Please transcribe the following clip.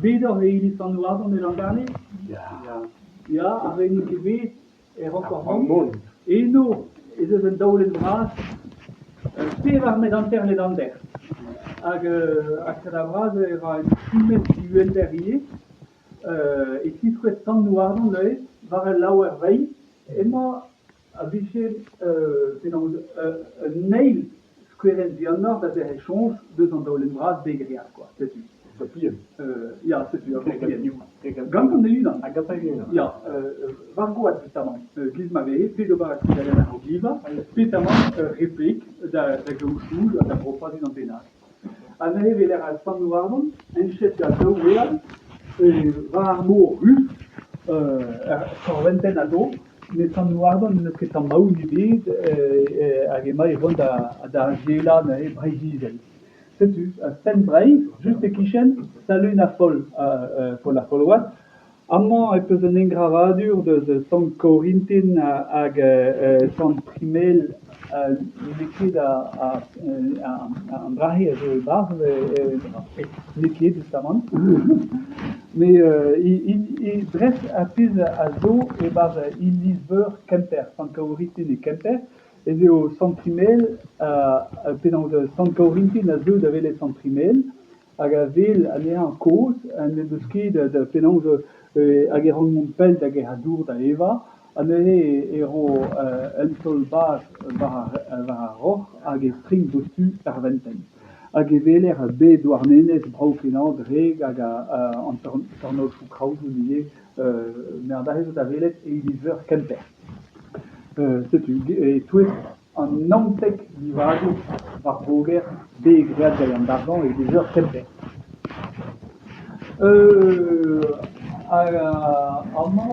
Bet oc'h e iliz Sant-Houardon e Landerne? Ya. Ya, ar re n'int ket bet e rankoc'h Ar mont. Eno ez eus un daolenn vras, pevar metr hanter ledander. Hag ha kredabl-bras e ra un tri metr uhelder ivez. E tiskouez Sant-Houardon neuze war ul laouer vein. Emañ a vije penaos un eil skouerenn vihanoc'h da derc'hel soñj deus an daolenn vras bet graet kwa, setu. Papier. Ya, setu ur papier. Gantañ e-unan. Ha gantañ e-unan. Ya, war goad justamant, giz ma veze, pe d'ober ar skridadenn a-raok livañ, petamant ur replik da gaout soñj ha da brofañ unan bennak. Ha neuze e weler al Sant-Houarnon heñchet gant daou eal war ar mor ruz, ur korventenn a zo, met Sant-Houarnon n'eus ket tamm aon ebet hag emañ e vont da aviellañ neuze Breizh-Izel. Setu Sent Breizh, just e-kichen Salun ar Foll, Foll ar Folgoad. Amañ ez eus un engravadur deus Sant Kaourintin hag Sant Primel. N'eo ket an dra-se a zo e-barzh, n'eo ket justamant. Met dres ar pezh a zo e-barzh iliz-veur Kemper, Sant Kaourintin e Kemper, ez eo Sant Primel, penaos Sant Kaourintin a zeu da welet Sant Primel. Hag a wel anezhañ kozh ha n'en deus ket da penaos hag e rank mont pell da gerc'hat dour da evañ ha neuze e ro un taol bazh war ar roc'h hag e strink diouzhtu ar ventenn. Hag e weler bed Douarnenez brav-kenañ dre hag an tornaodoù Kraozon ivez met an dra-se zo da welet e iliz-veur Kemper. Setu e-touez An 19 livadur war voger bet graet gant an argant e iliz-veur Kemper. Amañ